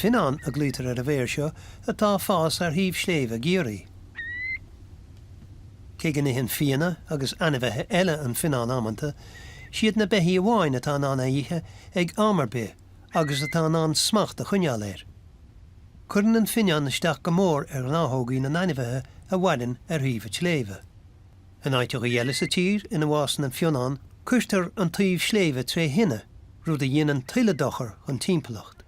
Fionnán a ghlaotar ar an bhféar seo atá ag fás ar thaobh sléibhe i gCiarraí. Cé go n-itheann fianna agus ainmhithe eile an fionnán amanta, siad na beithígh amháin atá in ann é a ithe ag am ar bith agus atá in ann smacht a choinneáil air. Cuireann an fionnán isteach go mór ar ghnáthógaí na n-ainmhithe a mhaireann ar thaobh an tsléibhe. In áiteachaí eile sa tír ina bhfásann an fionnán, cuirtear an taobh sléibhe tré thine, rud a dhéanann tuilleadh dochar don timpeallacht.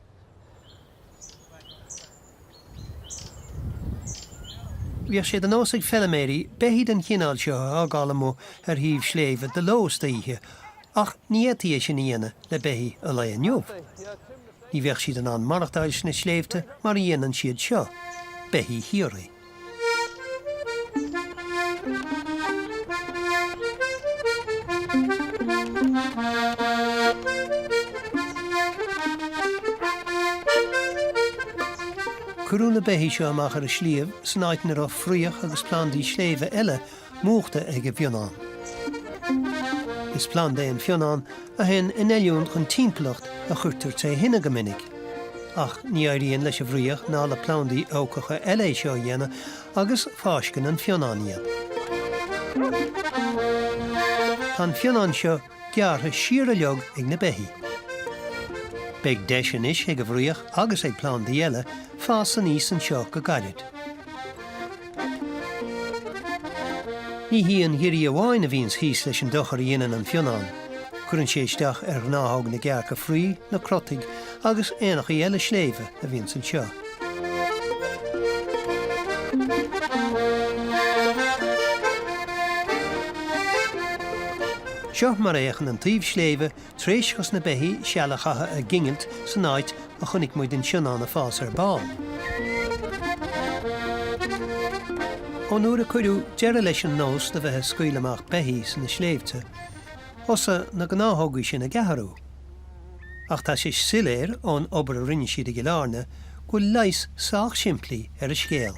Bhíodh sé de nós ag feiliméirí beithígh den chineál seo a fhágáil amuigh ar thaobh sléibhe de ló is d'oíche ach ní fhéadfaí é sin a dhéanamh le beithígh an lae inniu. Ní bheadh siad in ann maireachtáil sna sléibhte mar a dhéanann siad seo, beithígh Chiarraí. Cuireadh na beithígh seo amach ar an sliabh san áit ina raibh fraoch agus plandaí sléibhe eile múchta ag an bhfionnán. Is planda é an fionnán a théann in oiriúint chun timpeallacht a chuirtear tré thine go minic. Ach ní éiríonn leis an bhfraoch ná le plandaí abhcacha eile é seo a dhéanamh agus fáisceann an fionnán iad. Tá an fionnán seo gearrtha siar uilig ag na beithígh. Beidh deis anois ag an bhfraoch agus ag plandaí eile fás aníos anseo go gairid. Ní hí an ghiorria amháin a bhíonns thíos leis an dochar a dhéanann an fionnán. Cuireann sé isteach ar ghnáthóg na gcearca fraoigh, na crotaigh agus éanachaí eile sléibhe a bhíonns anseo. Seo mar a fhéachann an taobh sléibhe Tar éis dos na beithígh seal a chaitheamh ag innilt san áit a chonaic muid an sionnán ag fás ar ball. Ón uair a cuireadh deireadh leis an nós de bheith ag scaoileadh amach beithígh sna sléibhte, thosaigh na gnáthógaí sin ag athrú. Ach tá sé soiléir ón obair a rinne siad i gCill Airne go bhfuil leigheas sách simplí ar an scéal.